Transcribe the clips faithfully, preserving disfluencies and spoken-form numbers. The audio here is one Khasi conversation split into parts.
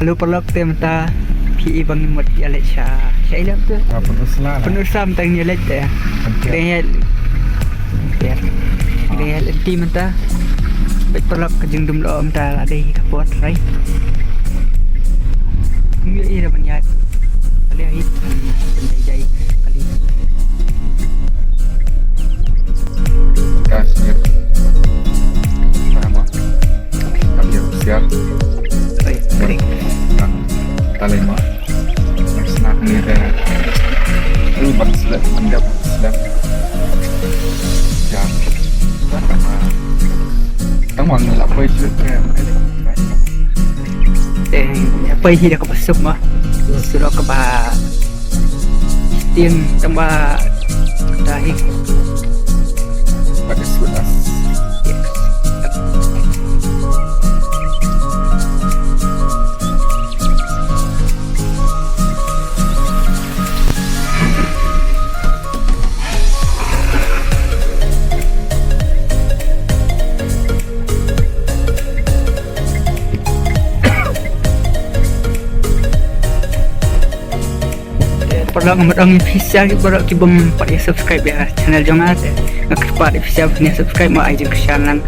Hello paralok, te mynta phi i ba ngin mut ïa leit sha, sha i lem te. Ah, Pynursla na. Pynursla mynta ngin ïa leit te. Pyntiar. Dang ïa, pyntiar. Dang ïa leit te mynta. Peit paralok, ka jingdum lyoh mynta la dei ka por trai. Ngim ïohi da ban ïaid. Kali hi. Jai, jai, kali. Guys, ya. Sama. Kami official. Oi, oi. Nang talima. Nang snack ni deh. Ini bang selek, mendap selek. Ya. Tang wang lap oi selek ya. Eh, oi hi da ka pasuk ma. Sudah ka ba Tieng tang ba tahi. That is with us. Paralok, nga mut ong ïa phi sha ki paralok ki bym pat ïa subscribe ïa channel jong nga, te nga kyrpad ïa phi sha phin ïa subscribe, ma ai jingkyrshan lang.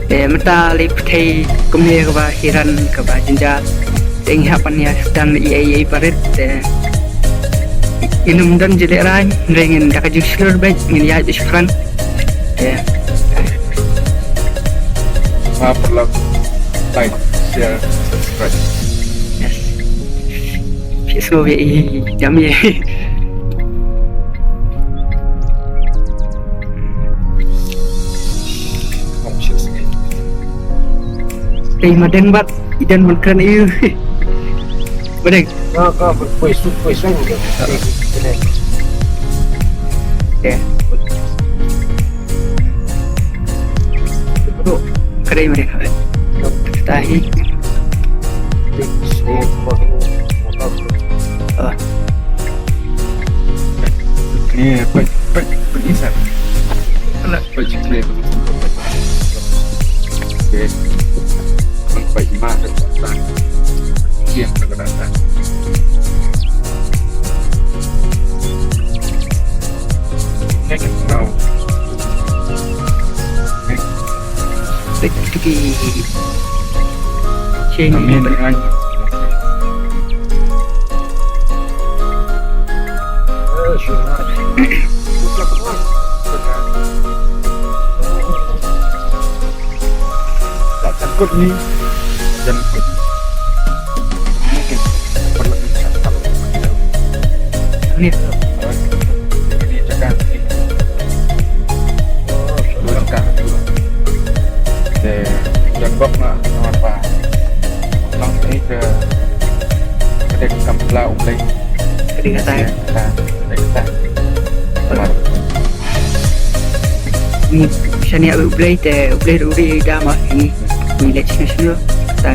Te mynta lei pyrthei kumne kaba hiran kaba jynjar. Te ngi hap ban ïa sdang ïa ei ei barit te ngin ym don jinglehraiñ, hynrei ngin da ka jingshlur beit ngin ïaid shaphrang. Te ma paralok, like, share, subscribe. Yes. Phi sngew ïa i jam ïa. Tei ma deng bat i don ban kren ïa u. Ma deng. Ka ka poi suk poi suk. Ya. Ka dei ma dei ka. Tahi. Ah. Ni poi poi poi isa. Ala poi cik ni. Okey. Poi ma. Siap ka rasa. Okey, now. Tik, tik. Change. Amin. Takut ni. Jangan. Ini. Ini tekan. Dua tekan. Oke. Jangan bok na apa. Long ini ke kedek kampla ulai. Kedek kata. Kedek kata. Ni shane U Blei te U Blei ruh ri da ma ni. Ni leh shane shane. Sai.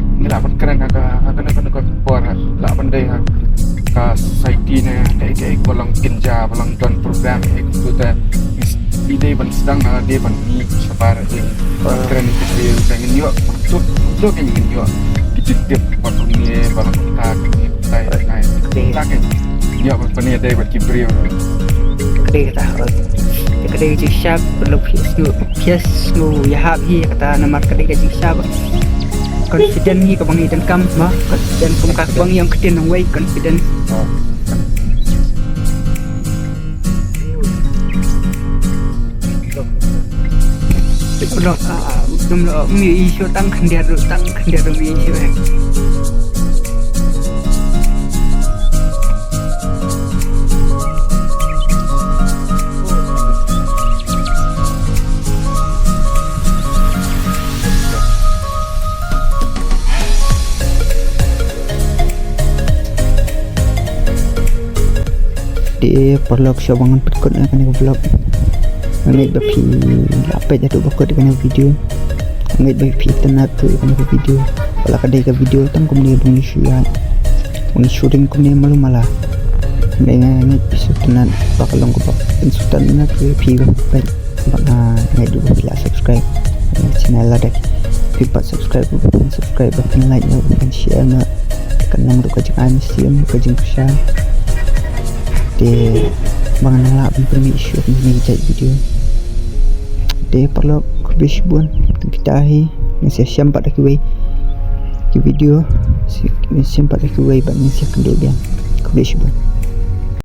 ngi lah ban kren ha ka, ha kane, kane ka por, lah ban dei ha ka society ne kaei kaei ba long kynja, ba long don problem, eh, kumtu te ngi dei ban sdang, ha, dei ban mih shabar, eh, ban kren ïa ki briew, te ngin ïoh, kumtu, kumtu ke ngin ïoh ki jingtip bad kumne, ba long kumta, kumne, kumta, kumta. Kumta ke ïoh ban pynïadei bad ki briew. Ka dei kata, ka dei ka jingshap, paralok, phi sngew, phi sngew ïahap hi kata namar ka dei ka jingshap. Confident hi kaba ngi donkam, ma, confident kum ka kaba ngi ong ktien nongwei, confident. Paralok, ah, ah, paralok, ym ïohi shuh, tang khyndiat ruh, tang khyndiat ruh ym ïohi shuh, eh. Te paralok, shuwa ba ngan pynkut ïa kane ka vlog, nga ngeit ba phi la peit haduh ba kut ïa kane ka video. Nga ngeit ba phi itynnad ïa kane ka video. Ba la ka dei ka video tang kumne ba ngi shu ïaid, ba ngi shu ring kumne malu mala. Nga ngeit phi shu itynnad ba ka long kaba pynsngewtynnat ïa phi ba peit. Bad nga ngeit ba phi la subscribe ïa ka channel lada phi pat subscribe, ba phin subscribe, ba phin like, ba phin share, na kan long ruh ka jingai mynsiem, ka jingkyrshan. Te ba ngan nang lah ban pynmih shuh ïa kine ki jait video. Te paralok, khublei shibun. Tang kita hi, ngin sa ïashem pat ha kiwei ki video, ngin sa ïashem pat ha kiwei bad ngin sa ïakynduh biang. Khublei shibun.